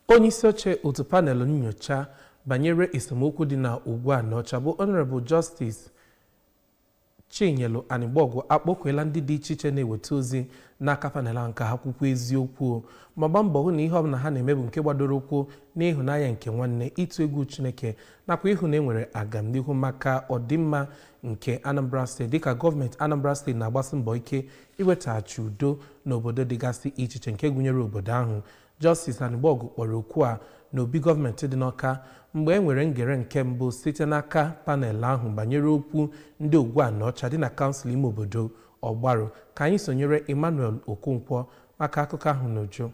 Onye isi oche otu panel nnyocha banyere esemokwu dị na Ogwu Anaọcha bụ Honorable Justice Chinyelu Anịgbọgụ akpọkwela ndị dị iche iche na-eweta ozi n'aka panel ahụ ka ha kwukwa eziokwu ma gbaa mbọ hụ na ihe ọbụla ha na-eme bụ nke gbadoro ụkwụ n'ịhụnanya nke nwanne, ịtụ egwu Chineke nakwa ịhụ na e nwere agamnihu maka ọdịmma nke Anambra Steeti, dịka gọọmenti Anambra Steeti na-agbasi mbọ ike iwetaghachi udo n'obodo dịgasị iche iche nke gụnyere obodo ahụ. Justice Anịgbọgụ kpọrọ okwu a n'obi gọọmenti dị n'Ọka mgbe e nwere ngere nke mbụ site n'aka panel ahụ banyere okwu ndị Ogwu Anaọcha dị na kansụl ime obodo Ọgbarụ. Ka anyị sonyere Emmanuel Okonkwo maka akụkọ ahụ n'uju.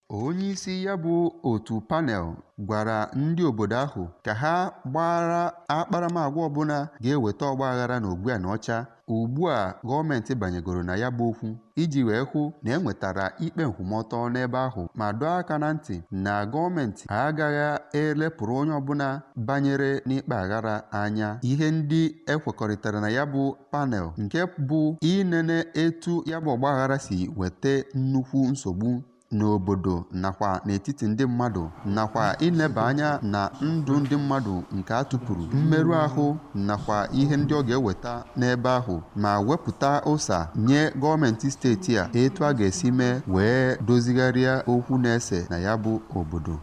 Onye isi ya bụ otu panel gwara ndị obodo ahụ ka ha gbara akparamagwa ọbụla ga-eweta ọgbaghara na Ogwu Anaọcha ugbu a gọọmenti banyegoro na ya bụ okwu iji wee hụ na e nwetara ikpe nkwụmọtọ n'ebe ahụ, ma dọọ aka na ntị na gọọmenti agaghị elepụrụ onye ọbụla banyere n'ikpe aghara anya. Ihe ndị ekwekọrịtara na ya bụ panel nke bụ inene etu ya bụ ọgbaghara si weta nnukwu nsogbu n'obodo nakwa n'etiti ndị mmadụ, nakwa ileba anya na ndụ ndị mmadụ nke a tụpụrụ, mmerụ ahụ nakwa ihe ndị ọ ga-eweta n'ebe ahụ, ma wepụta ụsa nye gọọmenti steeti a etu a ga-esi mee wee dozigharịa okwu na-ese na ya bụ obodo.